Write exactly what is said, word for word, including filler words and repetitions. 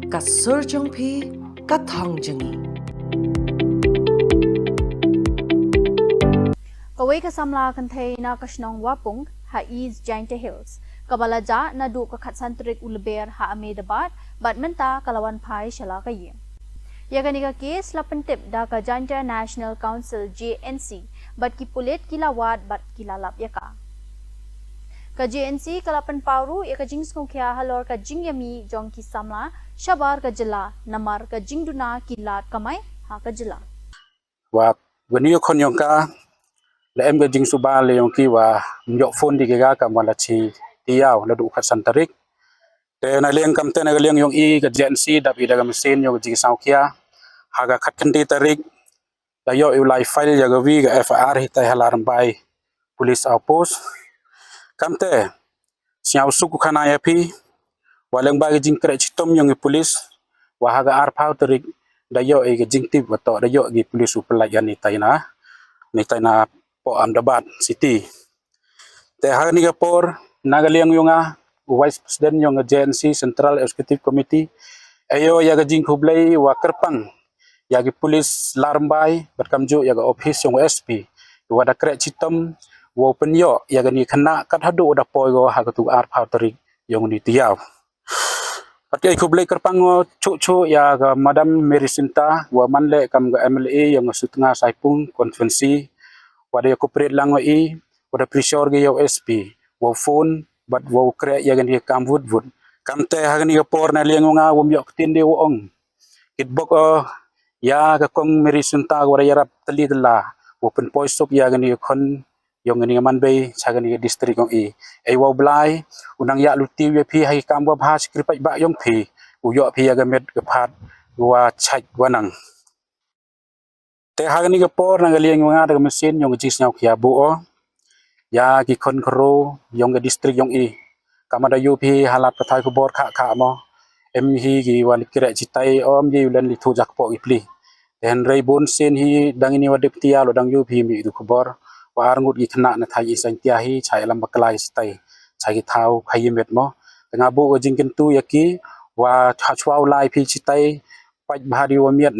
Ka sur jong phi, ka thong jong ngi. Kawei ka samla kynthei na ka shnong Wapung ha East Jaintia Hills, kaba la jah naduh ka khatsan tarik u Lber ha Ahmedabad, bad mynta ka la wan phai sha la ka ïing. Ïa kani ka case la pyntip da ka Jaintia National Council, J N C, bad ki pulit ki la wad bad ki la lap ïa ka. Ka J N C ka la pynpaw ruh ïa ka jingsngewkhia halor ka jingïamih jong ki samla shabar ka jylla namar ka jingduna ki lad kamai ha ka jylla. Wa, wa ni khon yong ka, la em ka jingsuba le yong ki wa ym ïoh phone di ka kam wa la chi tiaw naduh khatsan tarik. Te na liang kam te na ka liang yong i ka J N C dap i da ka machine yong ka jingsngewkhia. Ha ka khatkhyndai tarik, da ïoh i u lai file ïa ka wi ka F I R hi tai ha Larymbai Police Outpost. Kam te, sngewsuk u khana ïa phi, wa lyngba ka jingkreh chitom yong i police, wa ha ka arphaw tarik, da ïoh i ka jingtip wa toh da ïoh ki police u pynlait ïa ni tai na, ni tai na poh Ahmedabad City. Te ha kani ka por, na ka liang yong nga, u Vice President yong ka J N C Central Executive Committee, e ïoh ïa ka jingkhublei wa kyrpang ïa ki police Larymbai, bad kamjooh ïa ka office yong u S P, wa da kreh chitom, wa u pynïoh ïa kani ka khynnah kat haduh wa da poi ko ha katu ka arphaw tarik yong ni tiaw. Bad ka khublei kyrpang wa chuh chuh ïa ka Madam Mary Synta, wa man leh kam ka M L A yong ka Sutnga Saipung constituency, wa da ïa cooperate lang wa i, wa da pressure ki ïa u S P, wa u phone, bad wa u kreh ïa kani ka kam wut wut. Kam te ha kani ka por na liang yong nga wa ym ïoh ktien de wa ong. Kitbok o, ïa ka kong Mary Synta wa da ïarap tylli tylla, wa pynpoi suk ïa kani ka khon yong kani ka manbei cha kani ka district yong i. Ei wa u Blai, u nang ïa luti ïa phi ha ki kam wa bha, chi kyrpad ba yong phi, u ïoh phi ïa ka met ka phad wa chait wa nang. Te ha kani ka por na ka liang yong nga da ka machine yong ka jingsngewkhia buh o ïa ki khon khynroo yong ka district yong i. Kam da ïoh phi halat pathai khubor kha kha mo. Em hi ki wa li kreh chitai, ym ye u len li thu jak poh ki pli. Te hynrei bun sien hi dang ini wa dep tiaw lo dang ïoh phi mi tu khubor. Wa ar ngut ki khynnah na thai i Jaintia hi, chai lam baklai chitai, chai ki thaw khai i met mo. Te nga buh ka jingkyntu ïa ki, wa hachwa u lai phi chitai, pait bha di wa miat